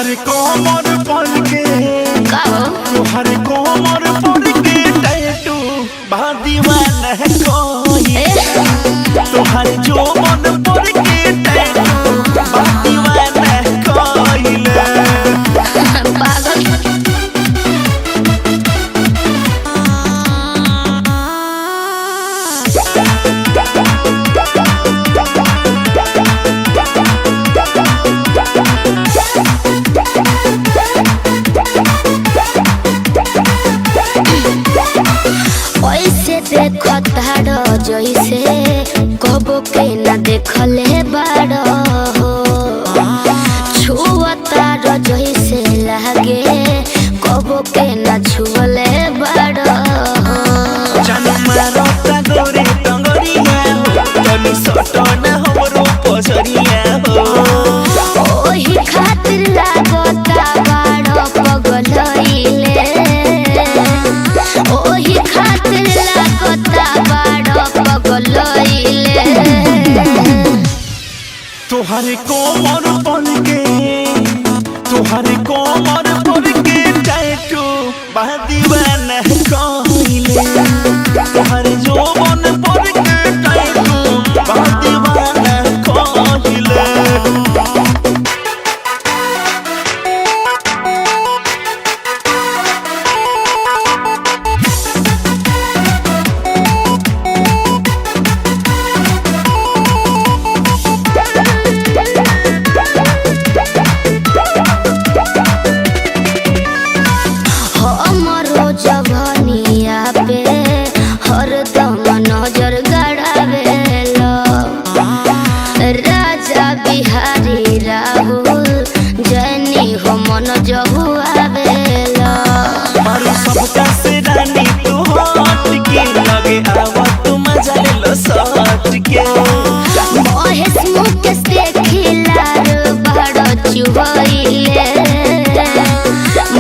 तोहर कोमर पर के, का हो? तोहर कोमर पर के टैटू बा दीवाना कोई। ए, तोहर जो मन पर के टैटू बा दीवाना कोइले। पागल। ऐसे देखताड़ जैसे कबो के ना देखले बाड़ हो, छुअताड़ जैसे लागे कबो के ना छुअले बाड़ हो। जान मारता गोरे टंगरिया हो, तनी सटना हमरो पजरिया हो। ओही खातिर लागता बाड़ पगलइले, ओही खातिर लागता बाड़ पगलइले। तोहर कोमर पर के, तोहर कोमर पर के टैटू बा दीवाना कोइले। तोहर जोबन पर के टैटू बा दीवाना कोइले। हमरो जवनिया पे हरदम नजर गड़ावेलो, राजा बिहारी राहुल जैनी हो मन जहुआवेलो। मारू सबका से रानी तू हट के, लगे आवा तू मजा ले लो सट के। महेश मुकेश देखिलार बड़ चुहइले,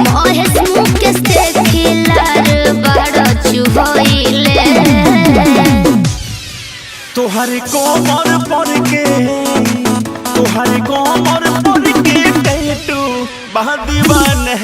महेश मुकेश देखिलार बड़ चुहइले। तोहर कोमर पर के, तोहर कोमर पर के टैटू बा दीवाना।